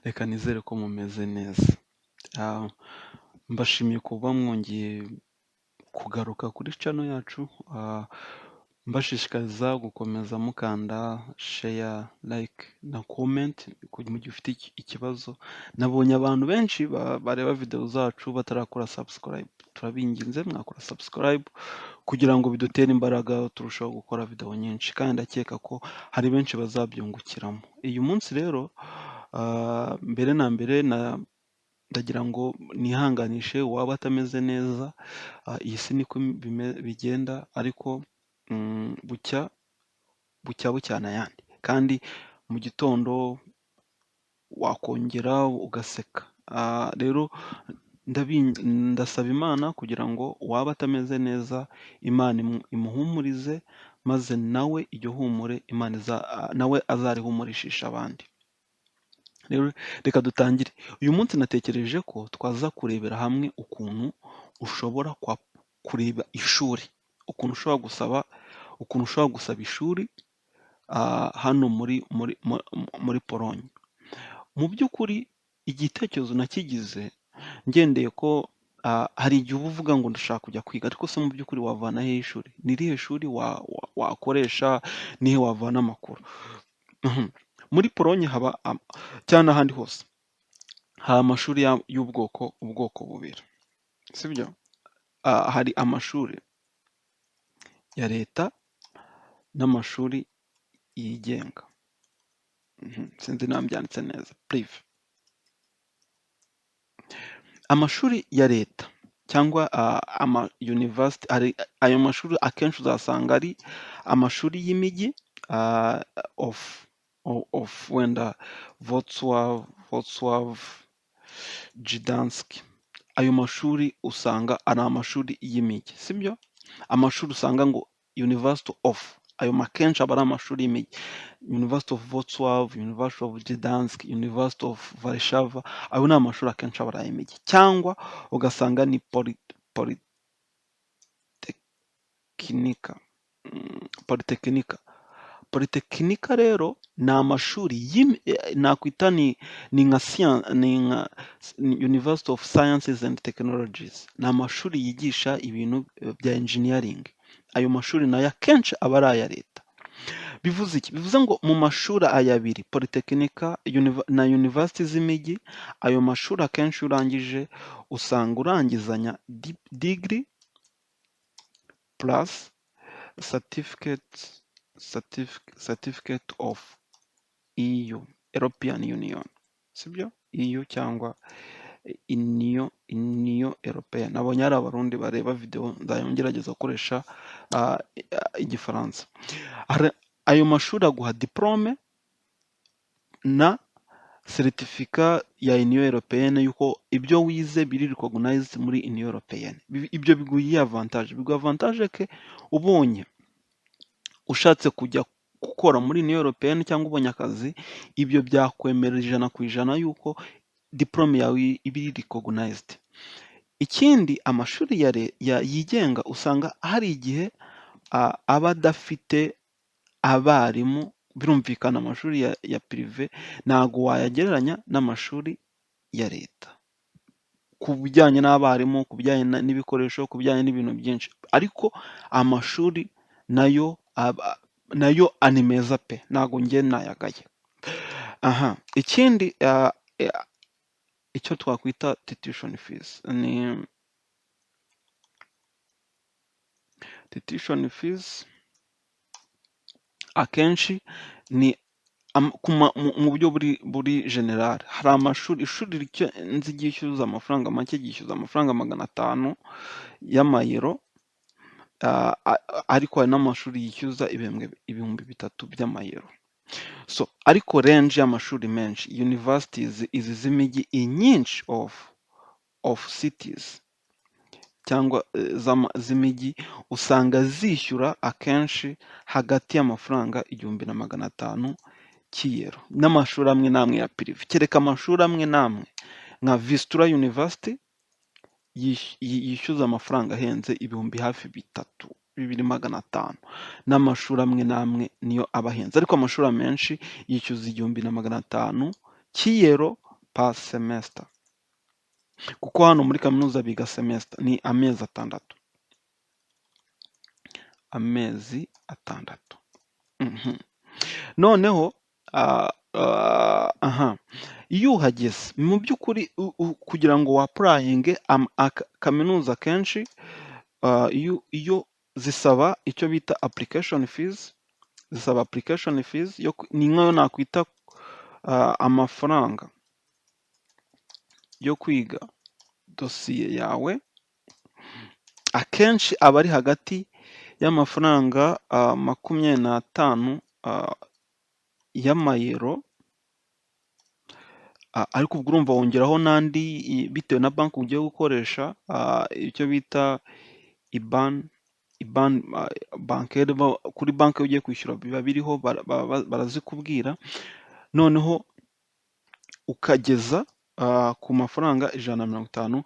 Reka nizere ko mumeze neza. Mbashimiye kuba mwongeye kugaruka kuri channel yacu, mbashishikariza gukomeza mukanda share, like na comment mu gihe ufite ikibazo. Nabonye abantu benshi bareba video zacu batarakora subscribe. Turabinginze, mwakora subscribe kugira ngo bidutere imbaraga turusheho gukora video nyinshi, kandi ndakeka ko hari benshi bazabyungukiramo. Uyu munsi rero, mbere na mbere ndagira ngo nihanganishe uwaba atameze neza, iyi si niko bigenda, ariko bucya bucya bucyana ayandi, kandi mu gitondo wakongera ugaseka. Rero ndasaba Imana kugira ngo uwaba atameze neza, Imana imuhumurize, maze nawe iryo humure Imana nawe azarihumurishishe abandi. Rero reka dutangire. Uyu munsi natekereje ko twaza kurebera hamwe ukuntu ushobora kureba ishuri, ukuntu ushobora gusaba ishuri hano muri Polonye. Mu by'ukuri igitekerezo nakigize ngendeye ko hari igihe uba uvuga ngo ndashaka kujya kwiga, ariko se mu by'ukuri wavana hehe ishuri? Ni irihe shuri wakoresha? Ni he wavana amakuru? Muri Polonye haba cyangwa n'ahandi hose, haba amashuri y'ubwoko ubwoko bubiri, sibyo? Hari amashuri ya leta n'amashuri yigenga. Sinzi niba mbyanditse neza, privé. Amashuri ya leta cyangwa ama university, hari ayo mashuri akenshi uzasanga ari amashuri y'imijyi of wenda Wrocław, Gdansk. Ayo mashuri usanga ari amashuri y'imijyi, sibyo? Amashuri usanga ngo University of, ayo akenshi aba ari amashuri y'imijyi. University of Wrocław, University of Gdansk, University of Warszawa, ayo ni amashuri akenshi aba ari ay'imijyi. Cyangwa ugasanga ni Politechnika. Politechnika. Politechnika rero ni amashuri nakwita ni nka ni nka University of Sciences and Technologies. Ni amashuri yigisha ibintu bya engineering. Ayo mashuri nayo akenshi aba ari aya leta. Bivuze iki? Bivuze ngo mu mashuri aya abiri, Politechnika na university z'imijyi, ayo mashuri akenshi iyo urangije usanga urangizanya degree plus certificate of EU, European Union, sibyo? EU cyangwa Union Européenne. Nabonye hari Abarundi bareba video, nzajya ngerageza gukoresha Igifaransa. Ayo mashuri aguha diplôme na certificat ya Union Européenne yuko ibyo wize biri recognized muri Union Européenne. Ibyo biguha iyihe avantage? Biguha avantage ke ubonye ushatse kujya gukora muri Union Européenne cyangwa ubonye akazi, ibyo byakwemerera 100% yuko diplôme yawe iba iri recognized. Ikindi, amashuri ya yigenga usanga hari igihe aba adafite abarimu. Birumvikana, amashuri ya privé ntago wayagereranya n'amashuri ya leta ku bijyanye n'abarimu, ku bijyanye n'ibikoresho, ku bijyanye n'ibintu byinshi, ariko amashuri nayo ni meza pe, ntago njye nayagaye. Aha, ikindi, icyo twakwita tuition fees, ni tuition fees akenshi ni mu buryo buri général. Hari amashuri, ishuri nzi ryishyuza amafaranga make ryishyuza amafaranga 500 y'amayero, ariko hari n'amashuri yishyuza 3000 by'amayero. So ariko range y'amashuri menshi, universities izi z'imijyi inyinshi of cities cyangwa z'imijyi, usanga zishyura akenshi hagati y'amafaranga 1500 cy'iyero, n'amashuri amwe n'amwe ya privé, kereka amashuri amwe n'amwe nka Vistula University yishyuza amafaranga ahenze, ibihumbi hafi bitatu, 2500, n'amashuri amwe n'amwe niyo aba ahenze, ariko amashuri amenshi yishyuza 1500 cy'iyero. Per semester. Kuko hano muri kaminuza biga semester, ni amezi 6. Amezi 6. Noneho aha, iyo uhageze mu by'ukuri kugira ngo wa-applyinge kaminuza akenshi iyo zisaba icyo bita application fees, zisaba application fees ni nkayo nakwita amafaranga yo kwiga dosiye yawe, akenshi aba ari hagati y'amafaranga 25 y'amayero, ariko ubwo urumva wongeraho n'andi bitewe na banki ugiye gukoresha, icyo bita IBAN, IBAN bancaire, kuri banki ugiye kwishyura biba biriho, barazikubwira, noneho ukageza ku mafaranga 150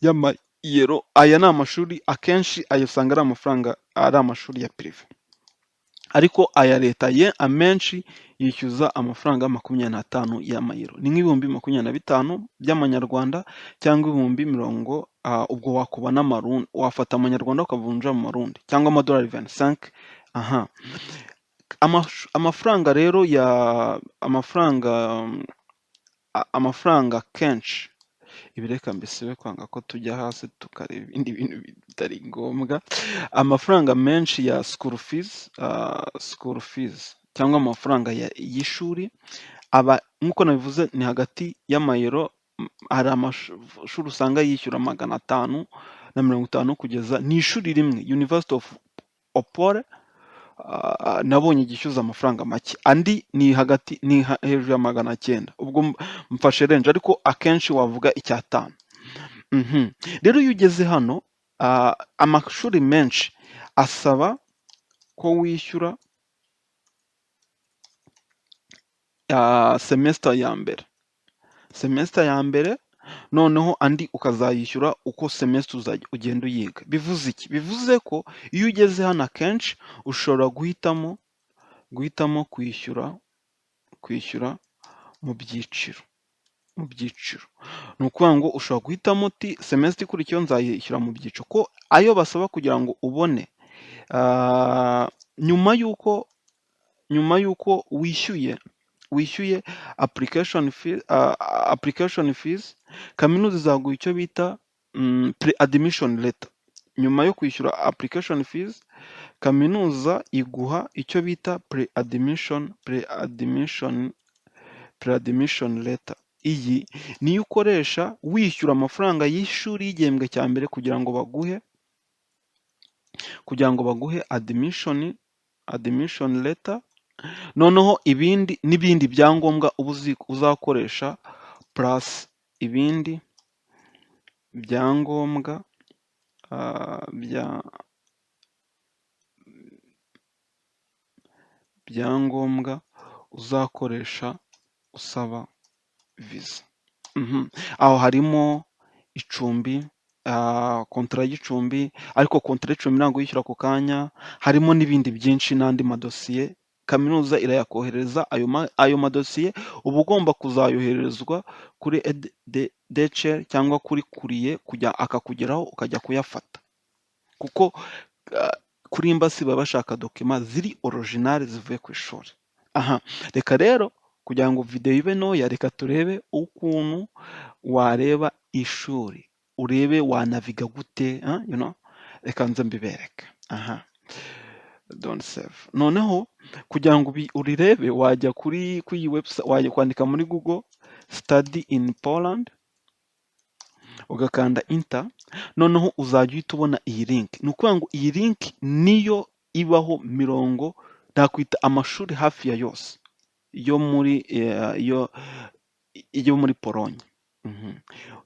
y'amayero. Aya ni amashuri akenshi ayo usanga ari amafaranga ari amashuri ya privé, ariko aya leta ye amenshi yishyuza amafaranga 25 y'amayero, ni nk'ibihumbi 25 by'amanyarwanda cyangwa ibihumbi mirongo, ubwo wakuba n'amarundi, wafata amanyarwanda ukavunja mu marundi cyangwa amadolari 25, aha. Amafaranga rero ya amafaranga kenshi, ibi reka mbisibe kwanga ko tujya hasi tukareba ibindi bintu bitari ngombwa. Amafaranga menshi ya school fees cyangwa amafaranga y'ishuri aba, nk'uko nabivuze, ni hagati y'amayero, hari amashuri usanga yishyura 550 kugeza, ni ishuri rimwe, University of Opole, nabonye igishyuza amafaranga make, andi ni hagati, ni hejuru ya 900, ubwo mfashe range, ariko akenshi wavuga icyatanu. Rero iyo ugeze hano, amashuri menshi asaba ko wishyura semester ya mbere, semester ya mbere, noneho andi ukazayishyura uko semester ugenda uyiga. Bivuze iki? Bivuze ko iyo ugeze hano akenshi ushobora guhitamo kwishyura mu byiciro. Ni ukuvuga ngo ushobora guhitamo uti: "Semester ikurikiyeho nzayishyura mu byiciro," ko ayo basaba kugira ngo ubone, nyuma y'uko wishyuye application fees, kaminuza izaguha icyo bita pre admission letter. Nyuma yo kwishyura application fees, kaminuza iguha icyo bita pre admission letter. Iyi niyo ukoresha wishyura amafaranga y'ishuri y'igihembwe cya mbere kugira ngo baguhe admission letter, noneho ibindi n'ibindi byangombwa uba uzi uzakoresha, plus ibindi byangombwa byangombwa uzakoresha usaba viza. Aho harimo icumbi, contrat y'icumbi, ariko contrat y'icumbi ntabwo uyishyura ako kanya, harimo n'ibindi byinshi n'andi madosiye, kaminuza irayakohereza. Ayo madosiye uba ugomba kuzayoherezwa kuri DHL cyangwa kuri courier kujya akakugeraho ukajya kuyafata, kuko kuri embassy baba bashaka document ziri original zivuye ku ishuri. Aha reka rero, kugira ngo videwo ibe ntoya, reka turebe ukuntu wareba ishuri, urebe wanaviga gute. Reka nze mbibereke. Aha, don't save. Noneho kugira ngo urirebe, wajya kuri iyi website, wajya kwandika muri Google "study in Poland", ugakanda enter, noneho uzajya uhita ubona iyi link. Ni ukuvuga ngo iyi link niyo ibaho mirongo nakwita amashuri hafi ya yose yo muri Polonye.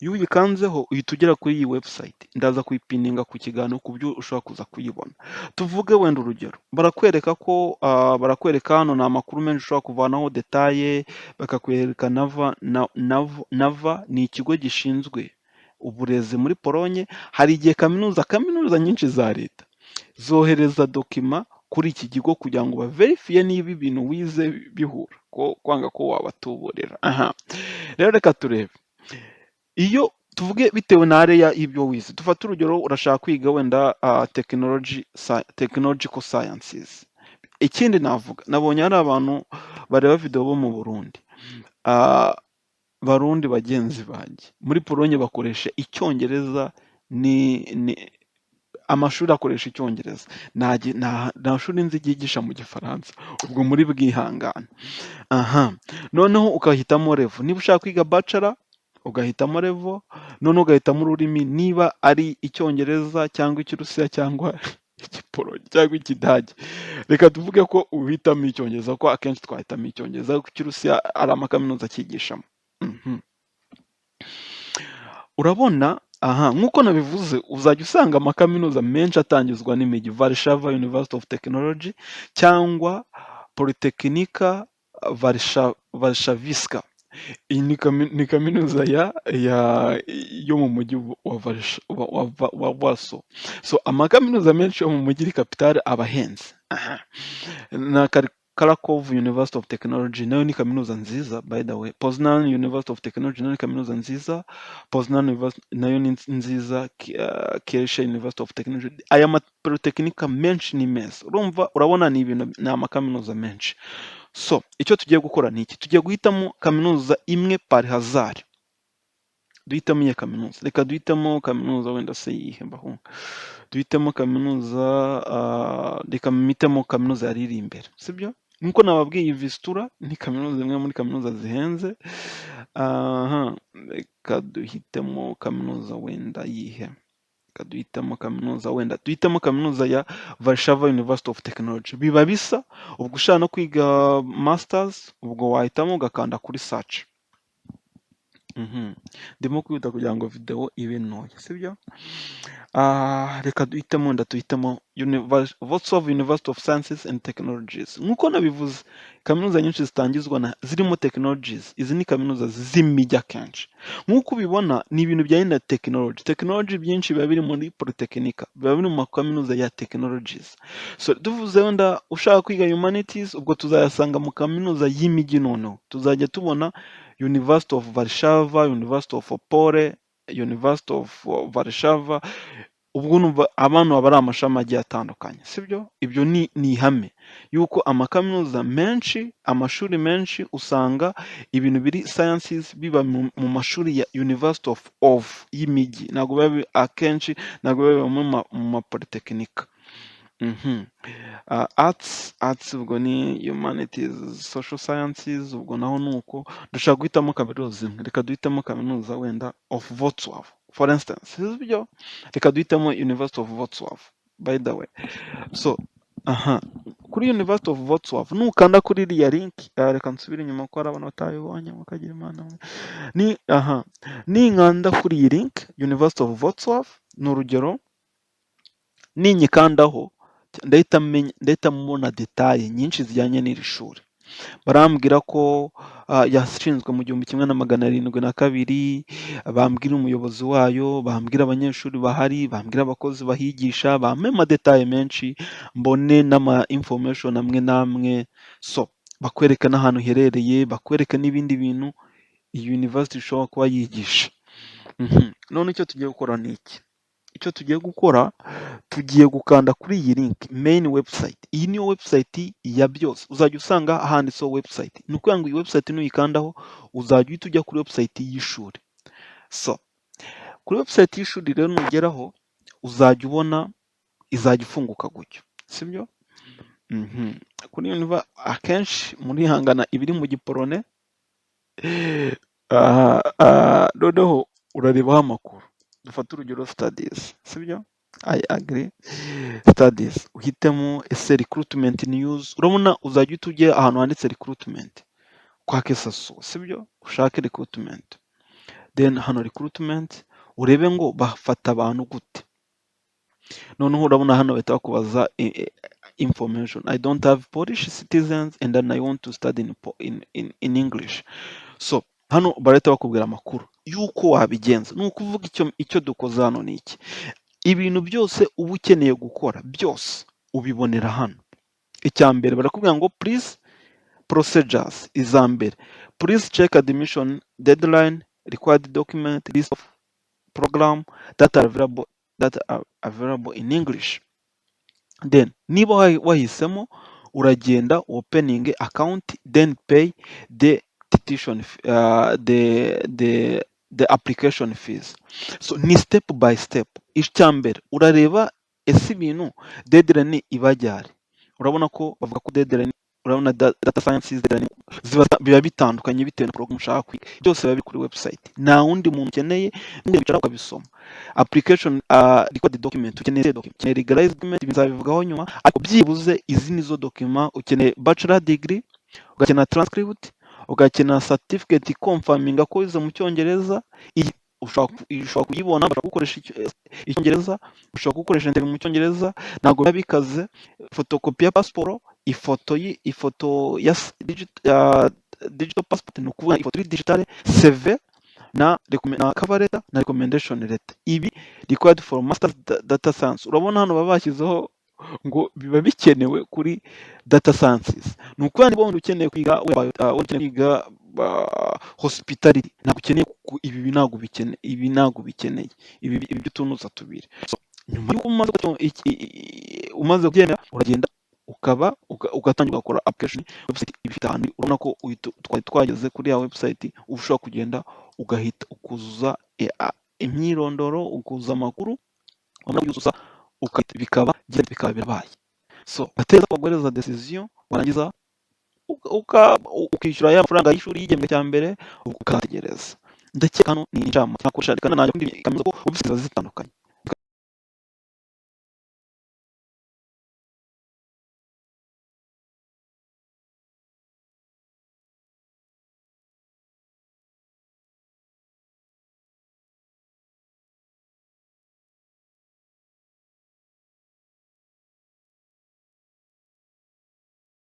Iyo uyikanzeho uhita ugera kuri iyi website, ndaza kuyipininga ku kiganiro ku buryo ushobora kuza kuyibona. Tuvuge wenda urugero, barakwereka ko barakwereka hano ni amakuru menshi ushobora kuvanaho détails, bakakwereka NAVA. NAVA ni ikigo gishinzwe uburezi muri Polonye. Hari igihe kaminuza nyinshi za leta zohereza document. Kuri iki kigo kugira ngo baverifiye niba ibintu wize bihura, ko kwanga ko wabatuburira. Aha rero reka turebe, iyo tuvuge bitewe na area y'ibyo wize, dufate urugero urashaka kwiga wenda technology, technological sciences. Ikindi navuga, nabonye hari abantu bareba video bo mu Burundi. Barundi bagenzi banjye, muri Polonye bakoresha Icyongereza, ni amashuri akoresha Icyongereza. Nta shuri nzi ryigisha mu Gifaransa, ubwo muri bwihangane. Aha noneho ugahitamo level, niba ushaka kwiga bachelor ugahitamo level, noneho ugahitamo ururimi, niba ari Icyongereza cyangwa Ikirusiya cyangwa Igipolonye cyangwa Ikidage. Reka tuvuge ko uhitamo Icyongereza, kuko akenshi twahitamo Icyongereza, kuko Ikirusiya ari amakaminuza akigishamo. Urabona aha nk'uko nabivuze, uzajya usanga amakaminuza menshi atangizwa n'imijyi, Warszawa University of Technology cyangwa Politechnika Warszawska. Iyi ni kaminuza ya ya yo mu mujyi wa Warsaw. So amakaminuza menshi yo mu mujyi iri capitale aba ahenze. Aha na Krakow University of Technology nayo ni kaminuza nziza, by the way. Poznan University of Technology nayo ni kaminuza nziza. Poznan University nayo ni nziza. Kielce University of Technology. Aya ma polytechnica menshi ni meza. Urumva, urabona ni ibintu, ni amakaminuza menshi. So icyo tugiye gukora ni iki: tugiye guhitamo kaminuza imwe par hasard. Duhitamo iyihe kaminuza? Reka duhitemo kaminuza wenda se yihe mbahunga? Duhitemo kaminuza, reka mpitemo kaminuza yari iri imbere, sibyo? Nkuko nababwiye, Vistula ni kaminuza imwe muri kaminuza zihenze. Aha reka duhitemo kaminuza wenda yihe? Reka duhitemo kaminuza wenda, duhitemo kaminuza ya Warszawa University of Technology. Biba bisa, ubwo ushaka no kwiga masters, ubwo wahitamo ugakanda kuri search. Ndimo kwihuta kugira ngo video ibe ntoya, sibyo? Reka duhitemo wenda, duhitemo Wrocław University of Sciences and Technologies. Nk'uko nabivuze, kaminuza nyinshi zitangizwa na zirimo technologies, izi ni kaminuza z'imijyi akenshi. Nk'uko ubibona, ni ibintu bijyanye na technology. Technology byinshi biba biri muri Politechnica, biba biri mu makaminuza ya technologies. So tuvuze wenda ushaka kwiga humanities, ubwo tuzayasanga mu kaminuza y'imijyi. Noneho tuzajya tubona University of Warszawa, University of Opole, University of Warszawa. Ubwo numva abantu baba ari amashami agiye atandukanye, sibyo? Ibyo ni ihame yuko amakaminuza menshi, amashuri menshi, usanga ibintu biri sciences biba mu mashuri ya University of y'imijyi. Ntabwo biba akenshi, ntabwo biba mu ma polytechnica. Arts ubwo ni humanities, social sciences, ubwo naho ni uko. Dushobora guhitamo kaminuza imwe. Reka duhitemo kaminuza wenda of Wrocław, for instance, sibyo? Reka duhitemo University of Wrocław, by the way. So aha kuri University of Wrocław, nukanda kuri iriya link, reka nsubire inyuma kuko hari abantu batabibonye, mukagira Imana mwe. Ni aha ninkanda kuri iyi link, University of Wrocław ni urugero, ninyikandaho ndahita menya, ndahita mbona détails nyinshi zijyanye n'iri shuri. Barambwira ko yashinzwe mu 1702, bambwira umuyobozi wayo, bambwira abanyeshuri bahari, bambwira abakozi bahigisha, bampe ama détails menshi, mbone n'ama information amwe n'amwe. So bakwereke n'ahantu iherereye, bakwereke n'ibindi bintu iyi university ishobora kuba yigisha. None icyo tugiye gukora ni iki? Icyo tugiye gukora, tugiye gukanda kuri iyi link, main website. Iyi niyo website ya byose. Uzajya usanga handitseho website. Ni ukuvuga ngo iyi website nuyikandaho uzajya uhita ujya kuri website y'ishuri. So kuri website y'ishuri rero nugeraho, uzajya ubona izajya ifunguka gutyo, sibyo? Kuri akenshi murihangana iba iri mu Gipolone. Noneho urarebaho amakuru. Dufate urugero studies, sibyo? I agree. Studies, uhitemo ese recruitment news. Urabona uzajya uhita ujya ahantu handitse recruitment kwa kesasu, sibyo? Ushake recruitment. Then hano recruitment urebe ngo bafata abantu gute. Noneho urabona hano bahita bakubaza information. I don't have Polish citizens and then I want to study in English. So hano barahita bakubwira amakuru y'uko wabigenza. Ni ukuvuga icyo dukoze hano ni iki? Ibintu byose uba ukeneye gukora byose ubibonera hano. Icya mbere barakubwira ngo please procedures. Iza mbere, please check admission deadline, required document, list of program that are available in English. Then niba wahisemo, uragenda opening account, then pay the tuition, the application fees. So ni step by step. Icya mbere urareba ese ibintu deadline iba ryari. Urabona ko bavuga ko deadline, urabona data science deadline ziba biba bitandukanye bitewe na program ushaka kwiga. Byose biba biri kuri website, nta wundi muntu ukeneye, wicara ukabisoma. Application, required document, ukeneye document, ukeneye legalized document, ibi nzabivugaho nyuma, ariko byibuze izi nizo document ukeneye: bachelor degree, ugakenera transcript, ugakenera certificate confirming ko wize mu Cyongereza. Iyi ushobora kuyibona, bashobora gukoresha Icyongereza, ushobora gukoresha interview mu Cyongereza, ntabwo biba bikaze. Photocopy ya passport, ifoto ya digital passport, ni ukuvuga ifoto iri digital, CV na cover letter na recommendation letter. Ibi required for master data science. Urabona hano baba bashyizeho ngo biba bikenewe kuri data sciences. Ni ukuvuga niba wenda ukeneye kwiga wenda ukeneye kwiga hospitality, ntabwo ukeneye ibi, ntabwo bikeneye ibi, ntabwo bikeneye ibi by'utunuza tubiri. So nyuma y'uko umaze kubyemera, uragenda ukaba ugatangira ugakora application. Website ifite ahantu, urabona ko twari twageze kuri ya website. Uba ushobora kugenda ugahita ukuzuza imyirondoro, ukuzuza amakuru, wamara kuyuzuza bikaba birabaye. So bateza baguhereza decision, warangiza ukishyura ya mafaranga y'ishuri y'igihembwe cya mbere, ukazategereza. Ndakeka hano ni incamake nakoresha. Reka nanjye kaminuza ko website ziba zitandukanye.